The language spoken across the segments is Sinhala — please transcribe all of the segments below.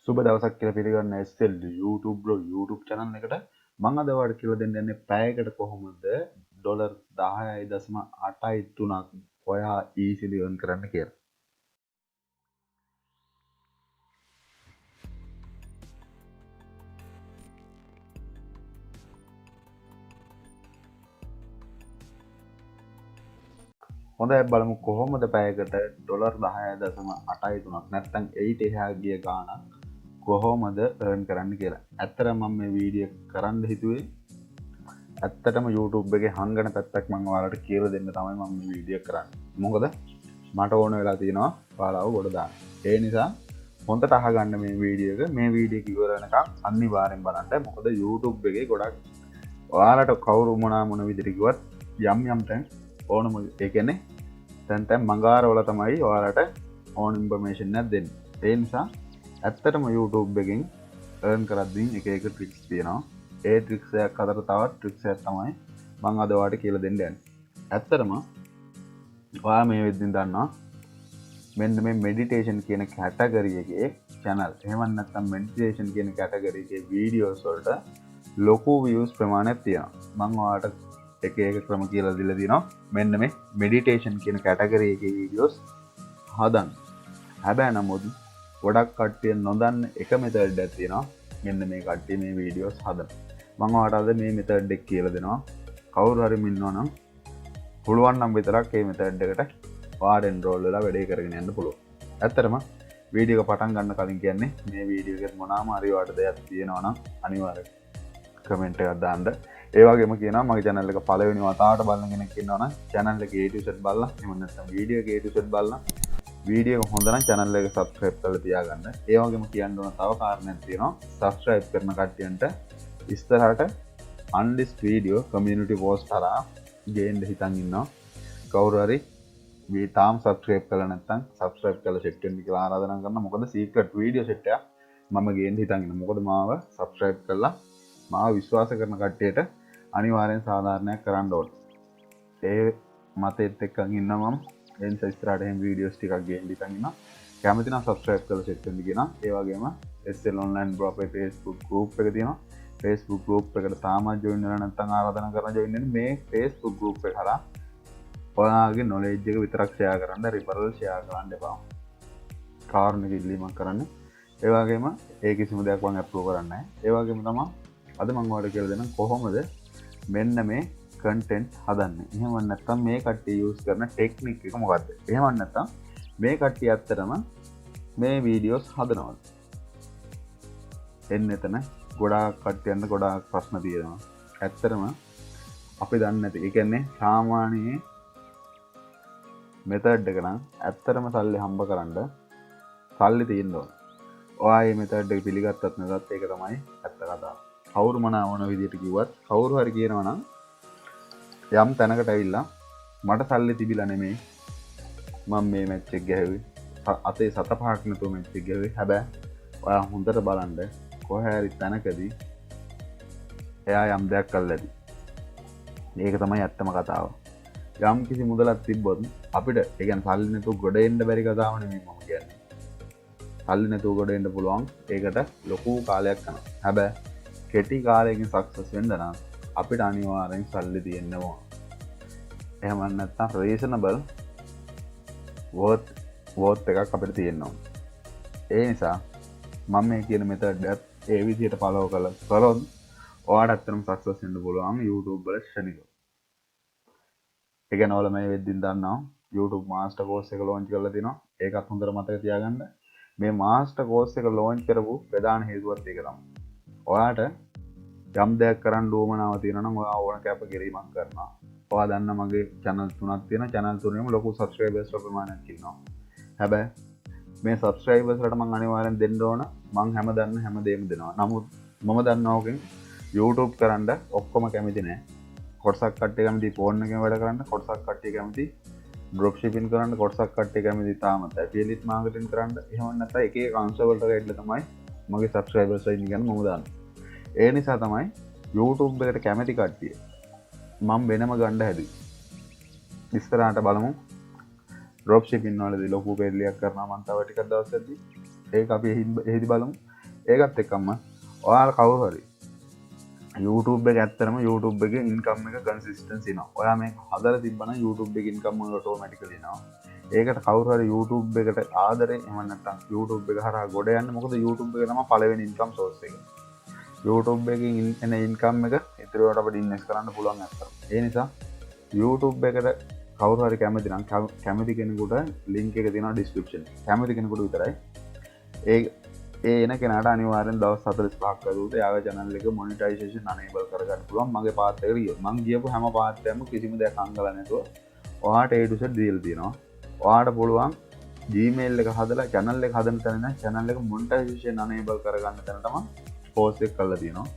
සුබ දවසක් කියලා පිළිගන්න SL YouTube bro YouTube channel එකට මම අද ඔයාලට කියලා දෙන්න යන්නේ පැයකට කොහොමද ඩොලර් 10.83ක් ඔයා ඊසිලි earn කරන්න කියලා. හොඳයි බලමු කොහොමද පැයකට ඩොලර් 10.83ක් නැත්නම් 8 එහා ගිය ගාණක් කොහොමද earn කරන්න කියලා. ඇත්තටම මම මේ වීඩියෝ කරන්න හිතුවේ ඇත්තටම YouTube එකේ හංගන පැත්තක් මම ඔයාලට කියලා දෙන්න තමයි මම මේ වීඩියෝ කරන්නේ. මොකද මට ඕන වෙලා තියෙනවා ඔයාලව ගොඩ දාන්න. ඒ නිසා හොඳට අහගන්න මේ වීඩියෝ එක. මේ වීඩියෝ එක ඉවර වෙනකන් අනිවාර්යෙන් බලන්න. මොකද YouTube එකේ ගොඩක් ඔයාලට කවුරු මොනා මොන විදිහට කිව්වත් යම් යම් තැන් ඕනම ඒ කියන්නේ තැන් තැන් මඟාරවල තමයි ඔයාලට ඕන ඉන්ෆර්මේෂන් එකක් දෙන්නේ. ඒ නිසා ඇත්තටම YouTube එකෙන් earn කරද්දී එක එක ට්‍රික්ස් තියෙනවා. ඒ ට්‍රික්ස් එකක් අතර තවත් ට්‍රික්ස් එකක් තමයි මම අද ඔයාලට කියලා දෙන්න යන්නේ. ඇත්තටම ඔයා මේ වෙද්දින් දන්නවා මෙන්න මේ මෙඩිටේෂන් කියන කැටගරි එකේ channel එහෙම නැත්නම් මෙඩිටේෂන් කියන කැටගරි එකේ වීඩියෝස් වලට ලොකු views ප්‍රමාණයක් තියෙනවා. මම ඔයාලට එක එක ක්‍රම කියලා දීලා තියෙනවා මෙන්න මේ මෙඩිටේෂන් කියන කැටගරි එකේ වීඩියෝස් හදන්න. හැබැයි නමුත් ගොඩක් කට්ටිය නොදන්න එක මෙතඩ් එකක් තියෙනවා මෙන්න මේ කට්ටිය මේ වීඩියෝස් හදන. මම ඔයාලට අද මේ මෙතඩ් එක කියලා දෙනවා. කවුරු හරි ඉන්නවා නම් පුළුවන් නම් විතරක් මේ මෙතඩ් එකට ඔයාලට එන්රෝල් වෙලා වැඩේ කරගෙන යන්න පුළුවන්. ඇත්තටම වීඩියෝ එක පටන් ගන්න කලින් කියන්නේ මේ වීඩියෝ එකේ මොනවාම හරි ඔයාලට දෙයක් තියෙනවා නම් අනිවාර්යයෙන් කමෙන්ට් එකක් දාන්න. ඒ වගේම කියනවා මගේ channel එක පළවෙනි වතාවට බලන කෙනෙක් ඉන්නවා නම් channel එකේ A to Z බලලා එහෙම නැත්නම් වීඩියෝ එකේ A to Z බලලා වීඩියෝ එක හොඳ නම් channel එක subscribe කරලා තියාගන්න. ඒ වගේම කියන්න ඕන තව කාරණයක් තියෙනවා. subscribe කරන කට්ටියන්ට ඉස්සරහට unlist video community post හරහා ගේන්න හිතන් ඉන්නවා. කවුරු හරි මේ තාම subscribe කරලා නැත්නම් subscribe කරලා set වෙන්න කියලා ආරාධනා කරනවා. මොකද secret video set එකක් මම ගේන්න හිතන් ඉන්නවා. මොකද මාව subscribe කරලා මාව විශ්වාස කරන කට්ටියට අනිවාර්යෙන් සාධාරණයක් කරන්න ඕන. ඒ මතෙත් එක්කන් ඉන්නවා මම. ඒ නිසා ඉස්සරහට එහෙම වීඩියෝස් ටිකක් ගේන්න හිතන් ඉන්නවා. කැමති නම් subscribe කරලා සෙට් වෙන්න කියනවා. ඒ වගේම SL online bro අපේ Facebook group එක තියෙනවා. Facebook group එකට තාමත් join වෙලා නැත්නම් ආරාධනා කරනවා join වෙන්න. මේ Facebook group එක හරහා ඔයාගේ knowledge එක විතරක් share කරන්න, referral share කරන්න එපා. කාරුණික ඉල්ලීමක් කරන්න. ඒ වගේම ඒ කිසිම දෙයක් මම අප්‍රූව් කරන්නේ නැහැ. ඒ වගේම තමයි අද මම ඔයාලට කියලා දෙන්නම් කොහොමද මෙන්න මේ කන්ටෙන්ට් හදන්නේ. එහෙම නැත්නම් මේ කට්ටිය යූස් කරන ටෙක්නික් එක මොකද්ද? එහෙම නැත්නම් මේ කට්ටිය ඇත්තටම මේ වීඩියෝස් හදනවද? එන්න එතන ගොඩාක් කට්ටියන්ට ගොඩාක් ප්‍රශ්න තියෙනවා. ඇත්තටම අපි දන්නේ නැති. ඒ කියන්නේ සාමාන්‍ය මෙතඩ් එක නම් ඇත්තටම සල්ලි හම්බ කරන්න සල්ලි තියෙන්න ඕන. ඔයා මේ මෙතඩ් එක පිළිගත්තත් නැතත් ඒක තමයි ඇත්ත කතාව. කවුරු මොන ඕන විදියට කිව්වත් කවුරු හරි කියනවා නම් යම් තැනකට ඇවිල්ලා මට සල්ලි තිබිලා නෙමෙයි මම මේ මැච් එක ගැහුවේ. අතේ සත පහක් නැතුව මැච් එක ගැහුවේ. හැබැයි ඔයා හොඳට බලන්න කොහේ හරි තැනකදී එයා යම් දෙයක් කළා ඇති. මේක තමයි ඇත්තම කතාව. යම් කිසි මුදලක් තිබ්බොත් අපිට ඒ කියන්නේ සල්ලි නැතුව ගොඩ එන්න බැරි කතාව නෙමෙයි මම කියන්නේ. සල්ලි නැතුව ගොඩ එන්න පුළුවන්. ඒකට ලොකු කාලයක් යනවා. හැබැයි කෙටි කාලයකින් සක්සස් වෙන්න නම් අපිට අනිවාර්යෙන් සල්ලි තියෙන්න ඕන. එහෙම නැත්නම් රීසනබල් වර්ත් එකක් අපිට තියෙන්න ඕන. ඒ නිසා මම මේ කියන මෙතඩ් එකත් ඒ විදිහට ෆලෝ කරොත් ඔයාට ඇත්තටම සක්සස් වෙන්න පුළුවන් YouTube වල ක්ෂණිකව. ඒ කියන්නේ ඔයාලා මේ වෙද්දින් දන්නවා YouTube master course එක ලොන්ච් කරලා තිනවා. ඒකත් හොඳට මතක තියාගන්න. මේ මාස්ටර් කෝස් එක ලොන්ච් කරපු ප්‍රධාන හේතුවත් ඒක තමයි. ඔයාට යම් දෙයක් කරන්න උවමනාව තියෙනවා නම් ඔයා ඕන කැප කිරීමක් කරනවා. ඔයා දන්න මගේ channel තුනක් තියෙනවා. channel තුනේම ලොකු subscribers ප්‍රමාණයක් ඉන්නවා. හැබැයි මේ subscribers ලට මං අනිවාර්යෙන් දෙන්න ඕන. මං හැම දන්න හැම දෙයක්ම දෙනවා. නමුත් මම දන්නවා ඔකෙන් YouTube කරන්න ඔක්කොම කැමති නෑ. කොටසක් කට්ටිය කැමති ෆෝන් එකෙන් වැඩ කරන්න, කොටසක් කට්ටිය කැමති ඩ්‍රොප් ෂිපින් කරන්න, කොටසක් කට්ටිය කැමති තාමත් ඇෆිලියේට් මාකටිං කරන්න. එහෙම නැත්නම් එක එක අංශ වලට ගයිඩ්ලා තමයි මගේ subscribers ලා ඉන්නේ ගැන මම දන්නවා. ඒ නිසා තමයි YouTube එකට කැමති කට්ටිය මම වෙනම ගන්න හැදුවේ. ඉස්සරහට බලමු ඩ්‍රොප් ෂිපින් වලදී ලොකු පෙරලියක් කරනවා මං තව ටිකක් දවස් යද්දි. ඒක අපි එහෙදි බලමු. ඒකත් එක්කම ඔයාලා කවුරු හරි YouTube එක ඇත්තටම YouTube එකේ ඉන්කම් එක කන්සිස්ටන්සි එනවා. ඔයා මේක හදලා තිබ්බනම් YouTube එකේ ඉන්කම් එක ඔටෝමැටිකලි එනවා. ඒකට කවුරු හරි YouTube එකට ආදරේ, එහෙම නැත්නම් YouTube එක හරහා ගොඩ යන්න. මොකද YouTube එක තමයි පළවෙනි ඉන්කම් සෝස් එක. YouTube එකකින් එන ඉන්කම් එක ඉතිරි වලට අපිට ඉන්වෙස්ට් කරන්න පුළුවන් ඇත්තටම. ඒ නිසා YouTube එකට කවුරු හරි කැමති නම් කැමති කෙනෙකුට ලින්ක් එක තියෙනවා ඩිස්ක්‍රිප්ෂන් එකේ. කැමති කෙනෙකුට විතරයි. ඒ ඒ එන කෙනාට අනිවාර්යෙන් දවස් 45ක් ඇතුළත එයාගේ channel එක මොනිටයිසේෂන් අනේබල් කරගන්න පුළුවන්. මගේ පාත් එකට ගියොත් මං ගියපු හැම පාත් එකක්ම කිසිම දෙයක් අංගලා නැතුව ඔයාට A to Z දීලා තියෙනවා. ඔයාට පුළුවන් Gmail එක හදලා channel එක හදන තැන ඉඳන් channel එක මොනිටයිසේෂන් අනේබල් කරගන්න තැන තමයි පෝස්ට් එක කරලා තියෙනවා.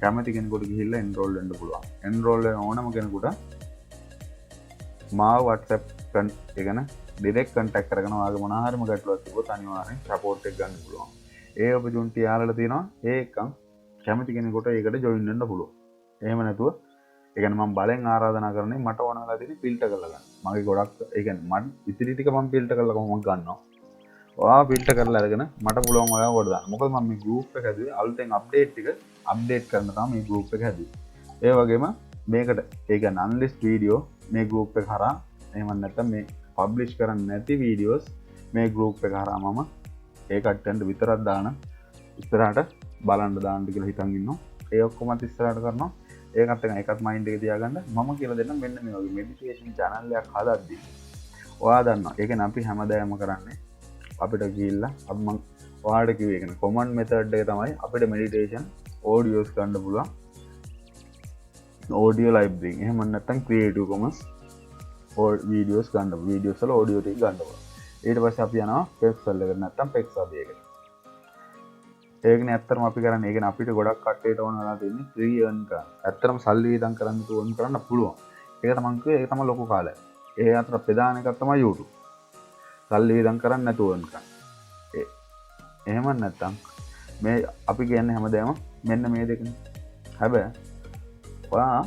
කැමති කෙනෙකුට ගිහිල්ලා එන්රෝල් වෙන්න පුළුවන්. එන්රෝල් වෙන ඕනම කෙනෙකුට මාව WhatsApp ඒ කියන්නේ ඩිරෙක්ට් කන්ටැක්ට් කරගෙන ඔයාගේ මොන හරිම ගැටලුවක් තිබ්බොත් අනිවාර්යෙන් සපෝට් එක ගන්න පුළුවන්. ඒ ඔපචුනිටි යාලට තියෙනවා. ඒ එක්කම කැමති කෙනෙකුට ඒකට ජොයින් වෙන්න පුළුවන්. එහෙම නැතුව ඒ කියන්නේ මම බලෙන් ආරාධනා කරන්නේ මට ඕන වෙලා තියෙන්නේ ෆිල්ටර් කරලා ගන්න. මගේ ගොඩක් ඒ කියන්නේ මට ඉතිරි ටික මම ෆිල්ටර් කරලා කොහොමද ගන්නවා. ඔයා ෆිල්ටර් කරලා අරගෙන මට පුළුවන් ඔයාව ගොඩ දාන්න. මොකද මම මේ ගෲප් එක හැදුවේ අලුතෙන් අප්ඩේට් ටික අප්ඩේට් කරන්න තමයි මේ ගෲප් එක හැදුවේ. ඒ වගේම මේකට ඒ කියන්නේ අන්ලිස්ට් වීඩියෝ මේ ගෲප් එක හරහා, එහෙම නැත්නම් මේ පබ්ලිෂ් කරන්න නැති වීඩියෝස් මේ ගෲප් එක හරහා මම ඒ කට්ටියන්ට විතරක් දාන ඉස්සරහට බලන්න දාන්න කියලා හිතන් ඉන්නවා. ඒ ඔක්කොමත් ඉස්සරහට කරනවා. ඒකත් එක එකත් මයින්ඩ් එකේ තියාගන්න. මම කියලා දෙන්නම් මෙන්න මේ වගේ මෙඩිටේෂන් චැනල් එකක් හදද්දි ඔයා දන්නවා. ඒ කියන්නේ අපි හැමදාම කරන්නේ අපිට ගිහිල්ලා අපි මං ඔයාලට කිව්වේ ඒ කියන්නේ කොමන් මෙතඩ් එක තමයි අපිට මෙඩිටේෂන් ඔඩියෝස් ගන්න පුළුවන්. ඔඩියෝ ලයිබ්‍රරි එහෙම නැත්නම් ක්‍රියේටිව් කොමන්ස් වීඩියෝස් ගන්න පුළුවන්. වීඩියෝස් වල ඔඩියෝ ටික ගන්න පුළුවන්. ඊට පස්සේ අපි යනවා පෙක්සල් එකට නැත්නම් පෙක්සබ් එකට. ඒකනේ ඇත්තටම අපි කරන්නේ. ඒ කියන්නේ අපිට ගොඩක් කට්ටියට ඕන වෙලා තියෙන්නේ ෆ්‍රී අර්න් කරන්න. ඇත්තටම සල්ලි වියදම් කරන්න තු අර්න් කරන්න පුළුවන්. ඒක තමයි කිව්වේ, ඒක තමයි ලොකු කාලය. ඒ අතර ප්‍රධාන එකක් තමයි YouTube. සල්ලි වියදම් කරන්න නැතුව අර්න් කරන්න. ඒ එහෙම නැත්නම් මේ අපි කියන්නේ හැමදේම මෙන්න මේ දෙකනේ. හැබැයි ඔයා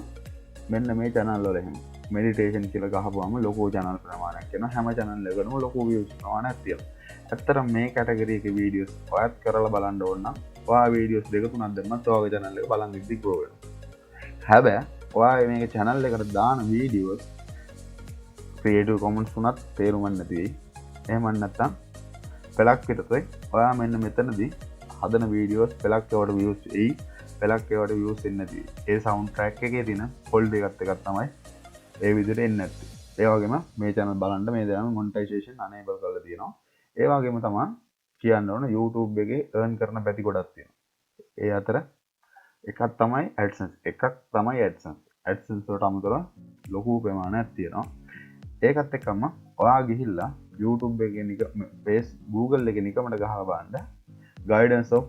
මෙන්න මේ channel වල එහෙම මෙඩිටේෂන් කියලා ගහපුවම ලොකු channel ප්‍රමාණයක් එනවා. හැම channel එකකටම ලොකු views ප්‍රමාණයක් තියෙනවා. ඇත්තටම මේ කැටගරි එකේ වීඩියෝස් ඔයත් කරලා බලන්න ඕන නම් ඔයා වීඩියෝස් දෙක තුනක් දැම්මත් ඔයාගේ channel එක බලන් ඉද්දි grow වෙනවා. හැබැයි ඔයා මේක channel එකට දාන වීඩියෝස් ක්‍රියේටිව් කොමන්ස් උනත් තේරුමක් නැති වෙයි. එහෙම නැත්නම් පෙලක් විතරයි ඔයා මෙන්න මෙතනදී හදන වීඩියෝස් පෙලක් ඒවට views එයි, පෙලක් ඒවට views එන්නේ නැති වෙයි. ඒ සවුන්ඩ් ට්‍රැක් එකේ තියෙන ක්වොලිටි එකත් එකක් තමයි ඒ විදිහට එන්නේ නැත්තේ. ඒ වගේම මේ channel බලන්න මේ දේවල් මොනිටයිසේෂන් අනේබල් කරලා තියෙනවා. ඒ වගේම තමයි කියන්න ඕන YouTube එකේ earn කරන පැති ගොඩක් තියෙනවා. ඒ අතර එකක් තමයි AdSense. එකක් තමයි AdSense. AdSense වලට අමතරව ලොකු ප්‍රමාණයක් තියෙනවා. ඒකත් එක්කම ඔයා ගිහිල්ලා YouTube එකේ ෆේස් Google එකේ නිකමට ගහලා බලන්න Guidance of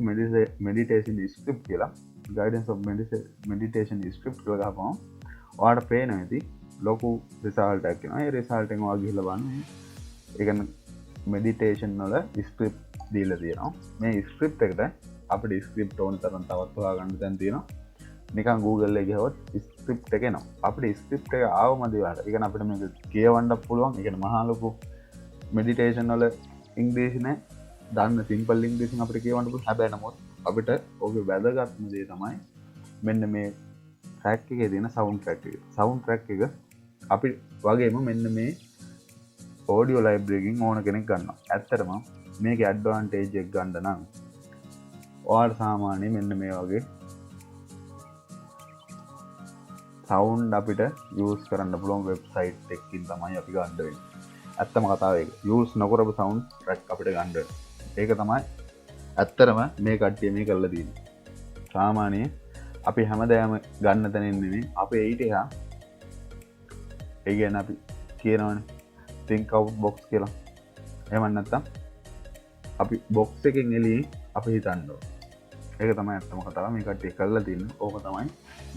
Meditation Script කියලා. Guidance of Meditation Script කියලා ගහපුවම ඔයාට පේනවා ඇති ලොකු රිසල්ට් එකක් එනවා. ඒ රිසල්ට් එක ඔයා ගිහිල්ලා බලන්න. ඒ කියන්නේ මෙඩිටේෂන් වල ස්ක්‍රිප්ට් දීලා තියෙනවා. මේ ස්ක්‍රිප්ට් එකට අපිට ස්ක්‍රිප්ට් ඕන තරම් තවත් හොයාගන්න තැන් තියෙනවා. නිකන් Google එකේ ගියහොත් ස්ක්‍රිප්ට් එක එනවා. අපිට ස්ක්‍රිප්ට් එක ආවම දිවාට. ඒ කියන්නේ අපිට මේක කියවන්න පුළුවන්. ඒ කියන්නේ මහා ලොකු මෙඩිටේෂන් වල ඉංග්‍රීසි නෑ. දන්න සිම්පල් ඉංග්‍රීසියෙන් අපිට කියවන්න පුළුවන්. හැබැයි නමුත් අපිට ඔහේ වැදගත්ම දේ තමයි මෙන්න මේ ට්‍රැක් එකේ තියෙන සවුන්ඩ් ට්‍රැක් එක. සවුන්ඩ් ට්‍රැක් එක අපි වගේම මෙන්න මේ ඔඩියෝ ලයිබ්‍රරි එකකින් ඕන කෙනෙක් ගන්නවා. ඇත්තටම මේකේ ඇඩ්වාන්ටේජ් එක ගන්න නම් ඔයාලට සාමාන්‍යයෙන් මෙන්න මේ වගේ සවුන්ඩ් අපිට යූස් කරන්න පුළුවන් වෙබ්සයිට් එකකින් තමයි අපි ගන්න වෙන්නේ. ඇත්තම කතාව ඒක. යූස් නොකරපු සවුන්ඩ් ට්‍රැක් අපිට ගන්න වෙනවා. ඒක තමයි ඇත්තටම මේ කට්ටිය මේ කරලා තියෙන්නේ. සාමාන්‍යයෙන් අපි හැමදාම ගන්න තැනින් නෙමෙයි අපි ඊට එහා, ඒ කියන්නේ අපි කියනවනේ think out box කියලා. එහෙම නැත්නම් අපි බොක්ස් එකෙන් එළියෙන් අපි හිතන්න ඕන. ඒක තමයි ඇත්තම කතාව. මේ කට්ටිය කරලා තියෙන්නේ. ඕක තමයි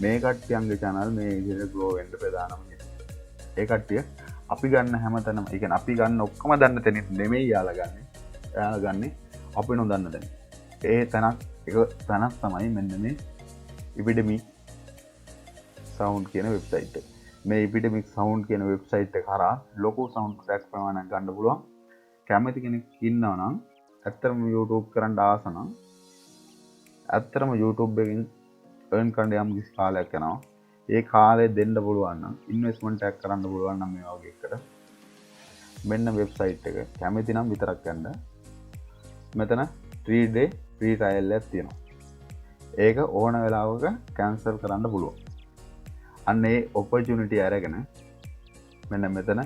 මේ කට්ටියන්ගේ channel මේ විදිහට grow වෙන්න ප්‍රධානම හේතුව. ඒ කට්ටිය අපි ගන්න හැමතැනම, ඒ කියන්නේ අපි ගන්න ඔක්කොම දන්න තැනින් නෙමෙයි යාලා ගන්නෙ. එයාලා ගන්නෙ අපි නොදන්න තැන. ඒ තැනක් එක තැනක් තමයි මෙන්න මේ ඉපිඩමික් සවුන්ඩ් කියන වෙබ්සයිට් එක. මේ ඉපිඩමික් සවුන්ඩ් කියන වෙබ්සයිට් එක හරහා ලොකු සවුන්ඩ් ට්‍රැක් ප්‍රමාණයක් ගන්න පුළුවන්. කැමති කෙනෙක් ඉන්නවා නම් ඇත්තටම YouTube කරන්න ආස නම් ඇත්තටම YouTube එකෙන් earn කරන්න යම් කිසි කාලයක් යනවා. ඒ කාලය දෙන්න පුළුවන් නම්, ඉන්වෙස්ට්මන්ට් එකක් කරන්න පුළුවන් නම් මේ වගේ එකට, මෙන්න වෙබ්සයිට් එක. කැමති නම් විතරක් යන්න. මෙතන 3 day free trial එකක් තියෙනවා. ඒක ඕන වෙලාවක කැන්සල් කරන්න පුළුවන්. අන්න ඒ ඔපචුනිටි අරගෙන මෙන්න මෙතන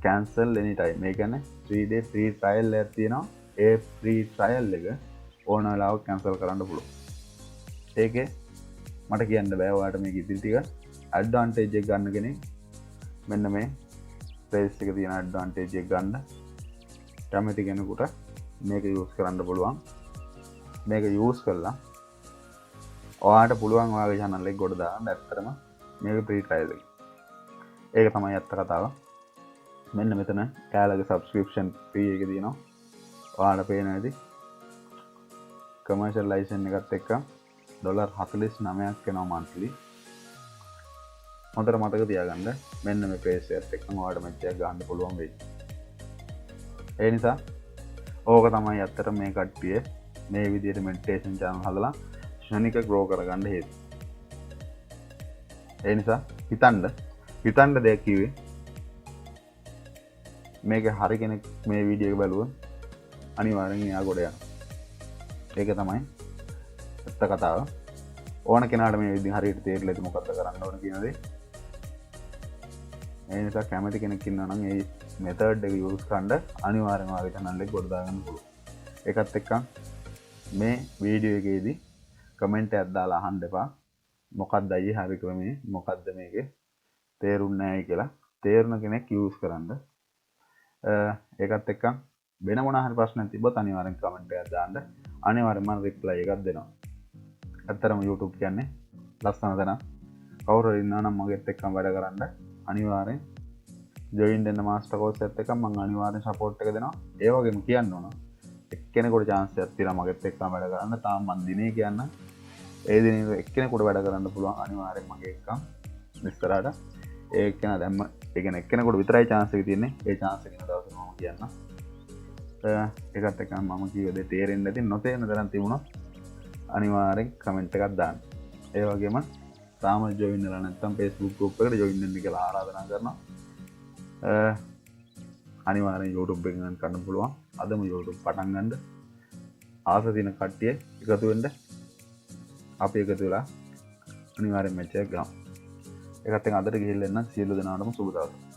කැන්සල් එනි ටයිම්. ඒ කියන්නේ 3 day free trial එකක් තියෙනවා. ඒ ෆ්‍රී ට්‍රයල් එක ඕන වෙලාවක කැන්සල් කරන්න පුළුවන්. ඒකේ මට කියන්න බෑ ඔයාලට මේක ඉතිරි ටික. ඇඩ්වාන්ටේජ් එක ගන්න කෙනෙක් මෙන්න මේ ප්‍රයිස් එක තියෙන ඇඩ්වාන්ටේජ් එක ගන්න කැමති කෙනෙකුට මේක යූස් කරන්න පුළුවන්. මේක යූස් කරලා ඔයාට පුළුවන් ඔයාගේ channel එක ගොඩ දාන්න. ඇත්තටම මේක ෆ්‍රී ට්‍රයල් එක. ඒක තමයි ඇත්ත කතාව. මෙන්න මෙතන කෑලගේ සබ්ස්ක්‍රිප්ෂන් ෆී එක තියෙනවා. ඔයාලට පේනවා ඇති කමර්ෂල් ලයිසන් එකත් එක්ක $49ක් වෙනවා මන්ත්ලි. හොඳට මතක තියාගන්න, මෙන්න මේ ප්‍රයිස් එකත් එක්කම ඔයාලට මැච් එකක් ගන්න පුළුවන් වෙයි. ඒ නිසා ඕක තමයි ඇත්තට මේ කට්ටිය මේ විදිහට මෙඩිටේෂන් චැනල් හදලා ක්ෂණික ග්‍රෝ කරගන්න හේතුව. ඒ නිසා හිතන්න හිතන්න දෙයක් කිව්වේ, මේක හරි කෙනෙක් මේ වීඩියෝ එක බැලුවොත් අනිවාර්යෙන් එයා ගොඩ යනවා. ඒක තමයි ඇත්ත කතාව. ඕන කෙනාට මේ විදිහ හරියට තේරිලා ඇති මොකද්ද කරන්න ඕන කියන දේ. ඒ නිසා කැමති කෙනෙක් ඉන්නවා නම් ඒ මෙතඩ් එක යූස් කරන්න අනිවාර්යෙන්ම ඔයාගේ චැනල් එක ගොඩ දාගන්න පුළුවන්. ඒකත් එක්ක මේ වීඩියෝ එකේදී කමෙන්ට් එකක් දාලා අහන්න එපා. මොකක්ද අයියේ හරි ක්‍රමේ, මොකද්ද මේකේ තේරුන්නේ නැහැ කියලා. තේරුණ කෙනෙක් යූස් කරන්න. ඒකත් එක්ක වෙන මොන හරි ප්‍රශ්නයක් තිබ්බොත් අනිවාර්යෙන් කමෙන්ට් එකක් දාන්න. අනිවාර්යෙන්ම මම රිප්ලයි එකක් දෙනවා. ඇත්තටම YouTube කියන්නේ ලස්සන තැනක්. කවුරු හරි ඉන්නවා නම් මගෙත් එක්කම වැඩ කරන්න අනිවාර්යෙන් ජොයින් වෙන්න. මාස්ටර් කෝස් එකත් එක්ක මම අනිවාර්යෙන් සපෝට් එක දෙනවා. ඒ වගේම කියන්න ඕන, එක්කෙනෙකුට චාන්ස් එකක් තියෙනවා මගෙත් එක්කම වැඩ කරන්න. තාම මං දිනේ කියන්න, ඒ දිනේ එක්කෙනෙකුට වැඩ කරන්න පුළුවන් අනිවාර්යෙන් මගේ එක්කම ඉස්සරහට. ඒ එක්කෙනා දැම්ම, ඒ කියන්නේ එක්කෙනෙකුට විතරයි චාන්ස් එක තියෙන්නේ. ඒ චාන්ස් එක එන දවසේ මම කියන්න. ඒකත් එක්කම මම කිව්ව දේ තේරෙන්නේ නැති නොතේරෙන තරම් තිබුණොත් අනිවාර්යෙන් කමෙන්ට් එකක් දාන්න. ඒ වගේම තාම ජොයින් වෙලා නැත්නම් Facebook group එකට ජොයින් වෙන්න කියලා ආරාධනා කරනවා. අනිවාර්යෙන් YouTube එකෙන් නම් කරන්න පුළුවන්. අදම YouTube පටන් ගන්න ආස තියෙන කට්ටිය එකතු වෙන්න. අපි එකතු වෙලා අනිවාර්යෙන් මැච් එකක් ගමු. ඒකත් එක්ක අදට ගිහිල්ලා එන්න. සියලු දෙනාටම සුබ දවසක්.